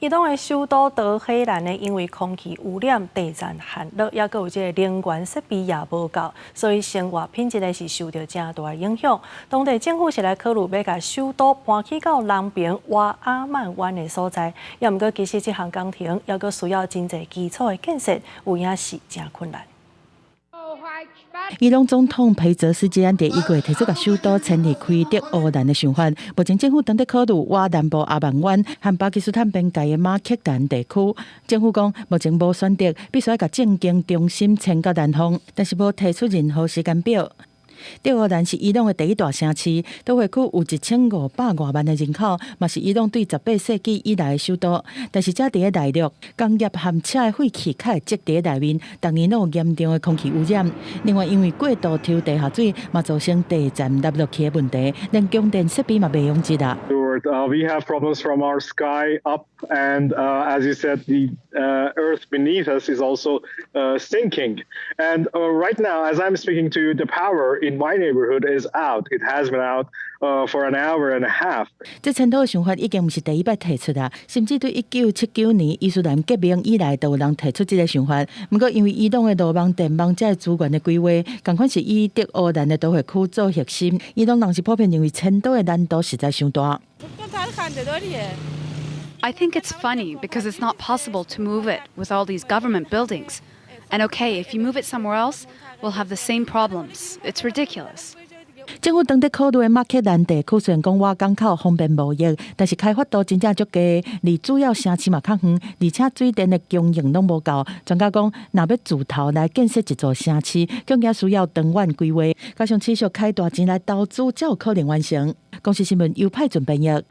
伊朗的首都德黑蘭呢，因為空氣污染、地層陷落，抑閣有這个能源設備也無夠，所以生活品質呢是受著誠大的影響。當地政府是來考慮欲共首都搬去到南爿瓦阿曼灣的所在，也毋過其實這項工程抑閣需要真濟基礎的建設，有影是誠困難。伊朗總統裴澤斯基安佇1月提出共首都遷離開德黑蘭的想法，目前政府正佇考慮倚南部阿曼灣和巴基斯坦邊界的馬克蘭地區。政府講目前無選擇，必須愛共政經中心遷到南方，但是無提出任何時間表。德黑蘭是伊朗的第一大城市，都會區有1500外萬的人口，嘛是伊朗對18世紀以來的首都。但是這佇咧內陸，工業和車的廢氣較會積佇內面，逐年攏有嚴重的空氣污染。另外，因為過度抽地下水，嘛造成地層凹落去的問題，連供電設備嘛袂用得啊。 We have problems from our sky up, and as you said, the earth beneath us is also sinking. And right now, as I'm speaking to you, the power in my neighborhood is out. It has been out for an hour and a half. 這遷都的想法已經毋是第一擺提出啦，甚至對1979年伊斯蘭革命以來，都有人提出這个想法。毋過因為伊朗的路網、電網這个資源的規劃，仝款是以德黑蘭的都會區做核心。伊朗人是普遍認為遷都的難度實在傷大。 I think it's funny because it's not possible to move it with all these government buildings. And okay, if you move it somewhere else, we'll have the same problems. It's ridiculous. 政府當佇考慮的馬克蘭地區，雖然講倚港口方便貿易，但是開發度真正足低，離主要城市嘛較遠，而且水電的供應攏無夠。專家講，若欲自頭來建設一座城市，更加需要長遠規劃，加上持續開大錢來投資，才有可能完成。公視新聞由派准編譯。